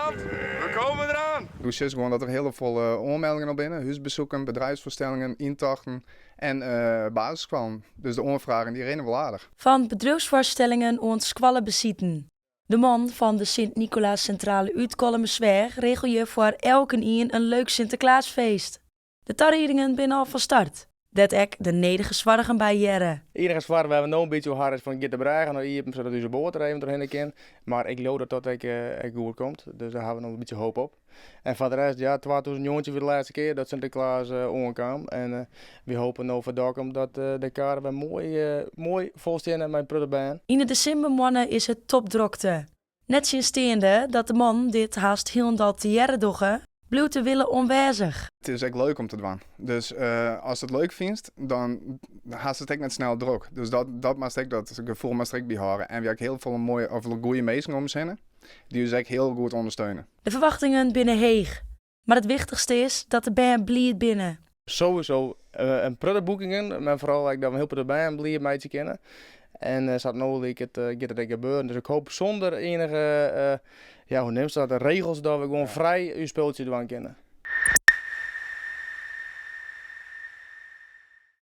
Brand, we komen eraan! Do sjochst gewoan dat der hiele folle oanmeldingen al binne, húsbesoeken, bedrijfsfoarstellingen, yntochten en basisskoallen. Dus de oanfragen dy rinne wol aardich. Fan bedriuwsfoarstellingen oant skoallebesiten. De mannen fan de Sint Nicolaas Centrale út Kollumersweach regelje foar elkenien in leuk Sinteklaasfeest. De tariedingen binne al fan start, dêr't ek de nedige soargen by hearre. Iennige soarch wêr't we no in bytsje oer hawwe is fan giet de brêge noch iepen sadat ús boat der even trochhinne kin. Mar ik leau dat dat ek ek goed komt, dus dêr hawwe we noch in bytsje hoop op. En foar de rest, ja, 2019 wie de lêste kear dat Sinteklaas oankaam. En wy hopen no foar Dokkum dat de kade wer moai, moai fol steane mei in protte bern. Yn de desimbermoanne is it topdrokte. Nettsjinsteande dat de mannen dit hast hielendal tegearre dogge, bliuwt de wille oanwêzich. It is ek leuk om te dwaan. Dus ast it leuk fynst, dan hast it ek net snel drok. Dus dat, dat moatst ek, dat gefoel moatst der ek by hâlde. En wy ha ek hiel folle moaie of goede minsken om ús hinne, dy't ús ek hiel goed ûndersteune. De ferwachtingen binne heech, mar it wichtichste is dat de bern bliid binne. Sowieso in protte boekingen, mar foaral ek dat we in hiel protte bern bliid meitsje kinne. En sa't no liket giet it ek gebeuren. Dus ik hoop sûnder ienige, ja hoe neamst dat, regels dat we gewoan frij ús spultsje dwaan kinne.